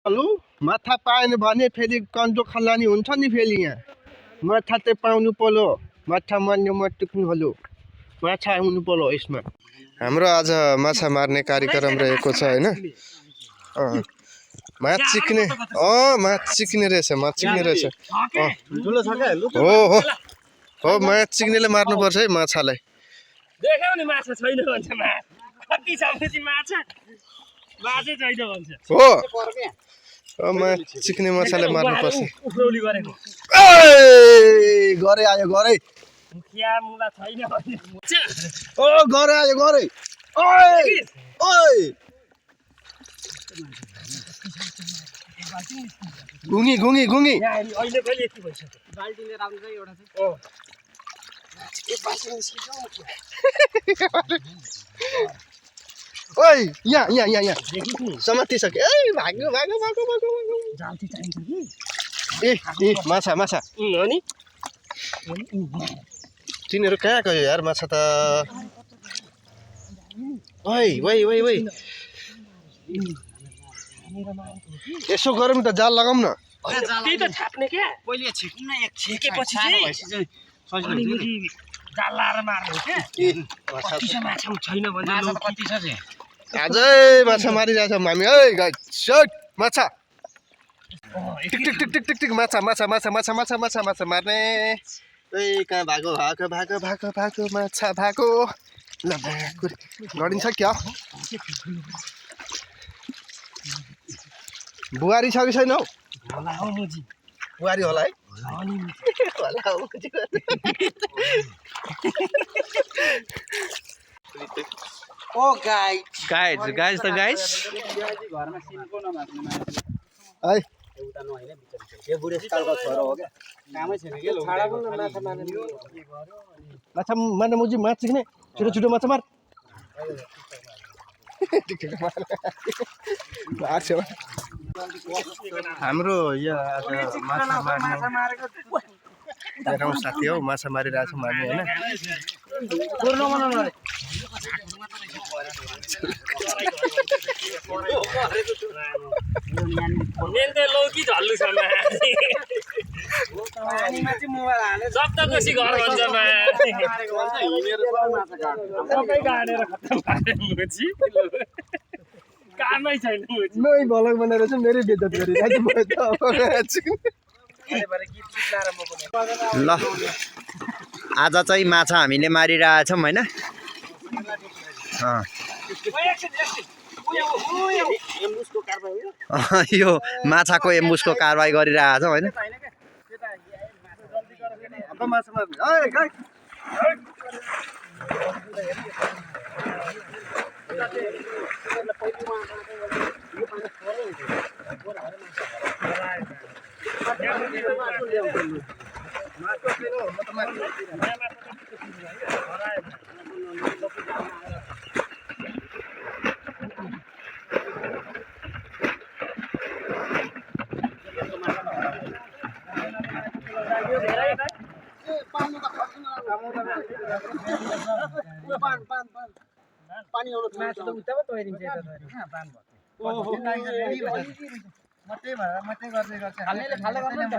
hello माछा पाएन भने फेरि कन्जो खलानी हुन्छ नि फेरि यहाँ माछा चाहिँ पाउनु पर्यो माछा मार्ने मटुक्नु हलो माछा आउनु पर्यो यसमा हाम्रो आज माछा मार्ने कार्यक्रम रहेको छ हैन माछ चिक्ने माछ चिक्ने रहेछ हो माछ चिक्नेले मार्नुपर्छ है माछालाई देख्यौ नि माछा छैन भन्छ कति छ माछा माछै छैन भन्छ हो माछ चिक्ने माछालाई मार्नुपर्छ उफ्रौली गरेको गरे आयो गरे मुखिया मुला छैन भन्छ गरे आयो गरे ओइ ओइ गुंगी गुंगी गुंगी अहिले कहिले यति भइसक्यो बाल्टी लिएर आउनु चाहिँ एउटा चाहिँ ओइ यहाँ समातिसक्यो ए भाग्यो जाल्ती चाहिन्छ कि ए माछा माछा हो नि तिनीहरू कहाँ गयो यार माछा त ओइ यसो गरौँ त जाल लगाउँ न त्यही त छाप्ने क्या पहिले छिट्नु न एक छिकेपछि चाहिँ जाल लाएर मार्नु क्या कति छ माछा छैन भने कति छ चाहिँ आजै माछा मारिरहेछ मामी है गाइस माछा टिक टिक टिक टिक टिक टिक माछा मार्ने ए कहाँ भागो माछा भागो ल गरिन्छ क्या बुहारी छ कि छैन हौ बुहारी होला है ओ गाइस त गाइस घरमा सिनको नमाग्ने है एउटा नहोइन यो बुढेसकालको छोरो हो क्या कामै छैन के छाडा पनि माछा मार्ने माछा मार्ने मुजी माछ चिक्ने छिटो माछा मार हाम्रो यहाँ आज माछा मारेको मेरो साथी हौ माछा मारिरहेको छ हामी होइन लौकी झल्लु छ पानीमा चाहिँ मोबाइल हालेर सप्तकोशी घर भन्छ सबै गाडेर खत्तम पारेपछि कामै छैन मै भलक बनाएर चाहिँ मेरै बेइज्जत गरिरहेको ल आज चाहिँ माछा हामीले मारिरहेछौँ होइन यो माछाको एम्बुसको कारबाही गरिरहेछौँ होइन माछा मार्ने पानी आउनु माछा त उता पो तोइदिन्छ यता मात्रै गर्दै गर्छ हाल्नेले फाल्दै गर्नु नि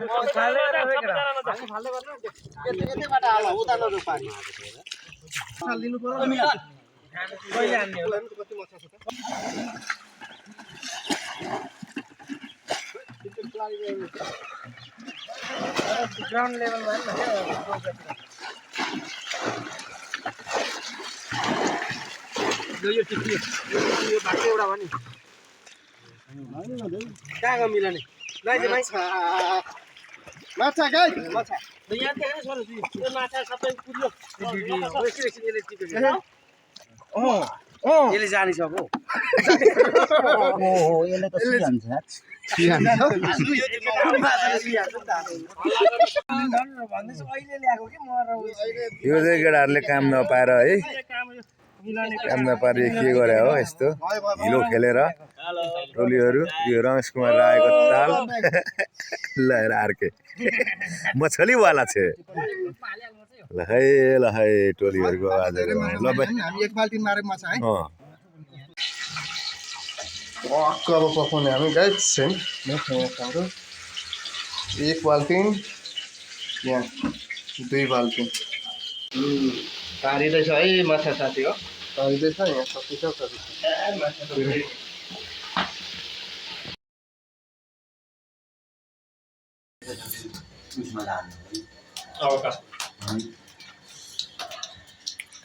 फाल्दै गर्नु यतैबाट हाल उता नरो पानी हाल्दिनु पर्यो मिलन कहिले हाल्ने हो कति माछा छ त ग्राउन्ड लेभलमा हैन यो टिक्की यो बाटो एउटा भने कहाँ मिलाने माछा गाई माछा यहाँ त्यहाँ छोरो यो माछा सबै पुग्यो यसले जाने छ हो यसले त सिहान्छ यो चाहिँ केटाहरूले काम नपाएर है काम नपाएर के गरे हो यस्तो हिलो खेलेर टोलीहरू यो रमेश कुमार रायको ताल ल अर्के मछलीवाला छ ल है टोलीहरूको आज ल भाइ हामी एक बाल्टी मारे माछा है टक्क अब पकाउने हामी गाइज सेम हाम्रो 1 बाल्टिन यहाँ 2 बाल्टिन पारिँदैछ है माछा साथी हो पारिँदैछ यहाँ सकिन्छ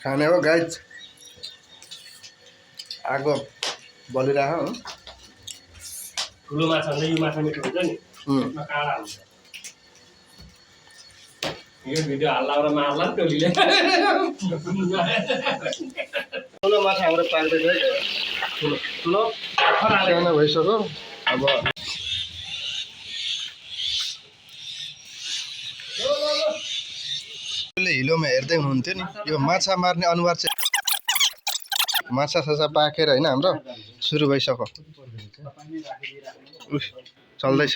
खाने हो गाइज आगो बलिरहेको हो ठुलो माछा हुन्छ यो माछा मिठो हुन्छ नि यसमा काँडा हुन्छ यो भिडियो हाल्ला र मार्ला नि टोलीले ठुलो माछा हाम्रो पाक्दैछ है ठुलो ठुलो सानो भइसक्यो अब हिलोमा हेर्दै हुनुहुन्थ्यो नि यो माछा मार्ने अनुहार चाहिँ माछा साछा पाकेर होइन हाम्रो सुरु भइसक्यो चल्दैछ